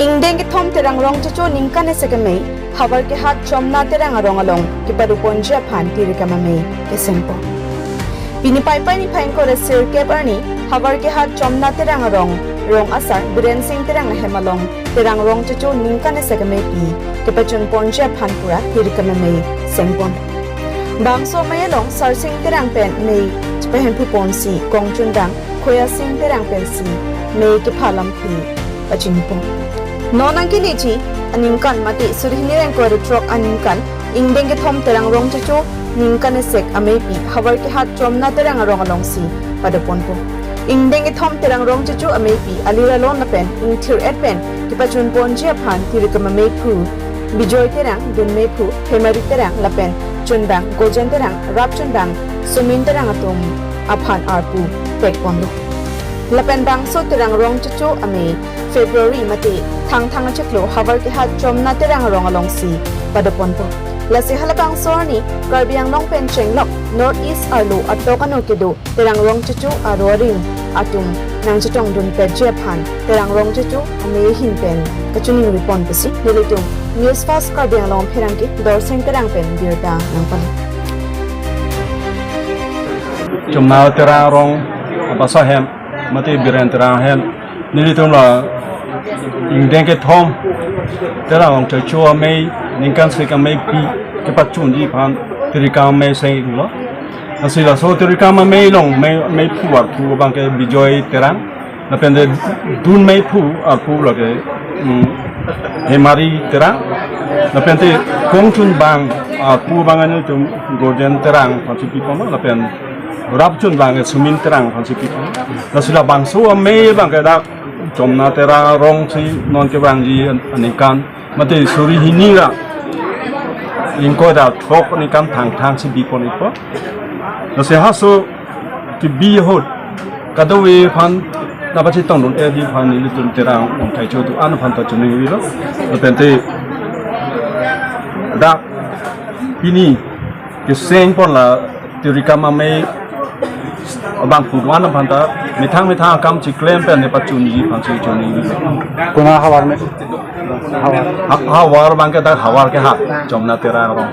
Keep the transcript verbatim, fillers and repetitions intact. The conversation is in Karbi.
Ingdeng kethom Terang Rongchecho ningkan esek amei Havarkehat Chomna Terang arong along kepadoponji aphan tirikam amei kesengpon. Pini Paipai niphai ingkoi ra sirkep arni Havarkehat Chomna Terang arong, rong asar Biren Sing Terang ahem along Terang Rongchecho ningkan esek ameipi kepachunponji aphan pura tirikam amei sengpon. Bangso amei along Sarsing Terang pen mei chepahemphuponsi kongchundang Khoya Sing Terang pensi mei kepha lampi pachinipo. Non nangkeleji aningkan mate suri hini ra ingkoi ra throk aningkan ingdeng kethom Terang Rongchecho ningkan esek ameipi Havarkehat Chomna Terang arong alongsi padoponpo. Ingdeng kethom Terang Rongchecho ameipi aliralon lapen ingthir-et pen kepachunponji aphan tirikam ameiphu Bijoy Terang, dun meiphu Hemari Terang lapen chundang Gojen Terang, rapchundang Sumin Terang atum aphan arpu pekponlo. Lapen bangso Terang Rongchecho amei February mate Thangthang achiklo Havarkehat Chomna Terang arong alongsi padoponpo. Lasi halabangso arni Karbi Anglong pen chenglok North East arlo atok ano kedo Terang Rongchecho aro arim atum nangchetongdunpetji aphan Terang Rongchecho amei ahin pen kachiningripon pusi nelitum News Fast Karbi Anglong pherangke Dorsing Terang pen birta nangpalo. Chomna Terang arong abasa ahem mate Biren Terang ahem nelitum la ingdeng kethom Terang Rongchecho amei ningkan esek ameipi kepachunji aphan tirikam amei senglo. Lasi laso tirikam amei along mei, meiphu arpu abangke Bijoy Terang, lapen te dun meiphu arpu lake, mm, Hemari Terang, lapen te kongchundang arpu abang nelitum Gojen Terang aphansi piponlo, lapen rapchundang Sumin Terang aphansi piponlo. Lasi labangso amei abangke dak Chomna Terang arongsi non kevangji an-, aningkan mate suri hini ra ingkoi ra throk aningkan Thangthangsi bipon-ikpo. Lasi halaso kebi ahut kadokave aphan nangpachetongdun-etji aphan nelitum Terang Rongchecho atum an aphan ta chiningrilo. Lapen te dak pini kesengpon la tirikam amei abangphu do-an aphan ta methang methang akam chiklem pen nepachunji aphansi choningri. Konat ahavar me? Ahavar. Ha-, ahavar abangke dak Havarkehat Chomna Terang arong.